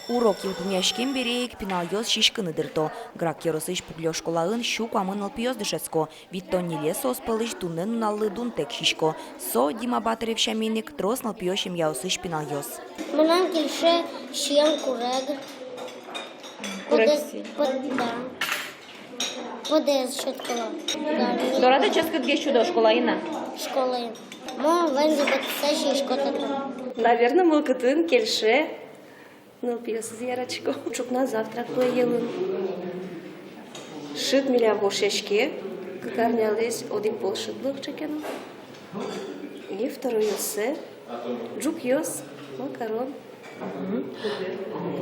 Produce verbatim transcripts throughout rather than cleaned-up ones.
Урок йылпумъяськем бере ик пиналъёс сиськыны дырто. Грак ёросысь Пуклё школаын сю куамын нылпиос дышетско. Витьтон ньылез соос пӧлысь туннэ нуналлы дунтэк сисько. Со, Дима Батырев сямен ик, трос нылпиё семьяосысь пиналъёс. Мынам кельше сиён курег. Курег. Подэз, сиён. Под-, да. Подэз сётӥсько. Да. Дорад-а ческытгес сюдо школаын-а? Школаын. Мон ваньзэ быдтыса сисько татын. Наверно, мылкыдын кельше нылпиосыз яратӥсько. Ӵукна завтрак луэ йӧлын. Шыд милям ошъяське, кык арнялэсь одӥг пол шыд луэ кыӵе ке но. И второйёссэ ӝукъёс, макарон,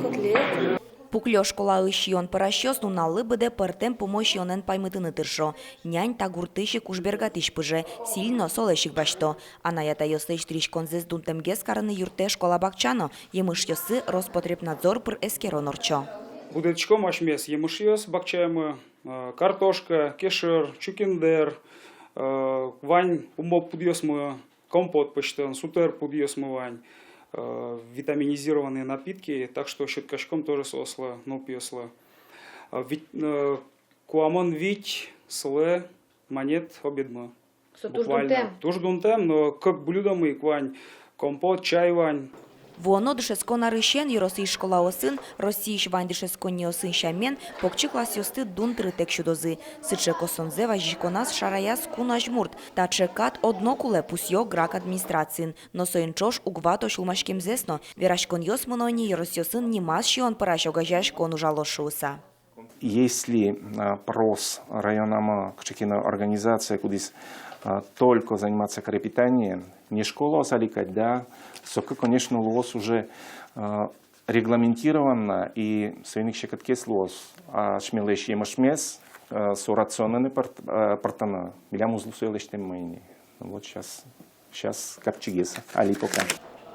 котлет. Пуклё школаысь сиён пӧрасьёс нуналлы быдэ пӧртэм пумо сиёнэн паймытыны тыршо. Нянь та гуртысь ик ужбергатӥсь пыже, сӥль но солэсь ик басьто. Анай-атайёслэсь тыриськонзэс дунтэмгес карыны юрттэ школа-бакча но. Емышъёссы Роспотребнадзор пыр эскерон ортчо. Будэтӥськом асьмеос емышъёс бакчаямы, э, картошка, кешыр, чукиндэр, э, вань умой пудъёсмы, компот пӧзьтон, сутэр пудъёсмы вань, э, витаминизированные напитки, так что сётӥськом тоже соослы, нылпиослы. Э, вить-, э, куамын вить сылэ манет обедмы. Со туж дунтэм. Буквально. Туж дунтэм, но кык блюдомы ик вань, компот, чай вань. Вуоно дышетскон арысен ёросысь школаосын, Россиысь вань дышетсконниосын сямен, покчи классъёсты дун тырытэк сюдозы. Сыӵе косонзэ вазиськоназ шараяз кун азьмурт. Таӵе кат одно кулэ, пусъё Грак администрациын. Но соин ӵош уг вато сюлмаськемзэс но. Вераськонъёс мыно ини, ёросъёсын нимаз сиён пӧрась огазеяськон ужалоз шуыса. Если, а, прос районамы кыӵе ке но организация, кудӥз, а, только заниматься кредпитанием, не школаос али кадь, да, соку, конечно, луоз уже, а, регламентированно, и соин ик секытгес луоз асьмелэсь емышмес, а, со рационэн пырт-, а, пыртыны, милям уз луы сое лэсьтэммы ини. Вот щас. Щас капчигес, али пока.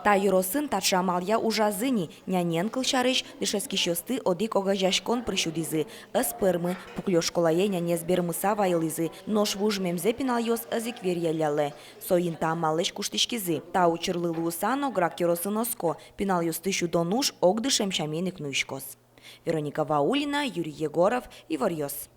Та ёросын таӵе амалъя ужазы ини. Нянен, кылсярысь, дышетскисьёсты одӥг огазеяськон пыр сюдӥзы. Ӧз пӧрмы, Пуклё школае нянез бермыса вайылӥзы. Нош вуж мемзэ пиналъёс ӧз ик веръяллялэ. Соин та амаллэсь куштӥськизы. Та учырлы луыса но Грак ёросын оско: пиналъёсты сюдон уж ог дышем сямен ик нуиськоз. Вероника Ваулина, Юрий Егоров, «Иворъёс».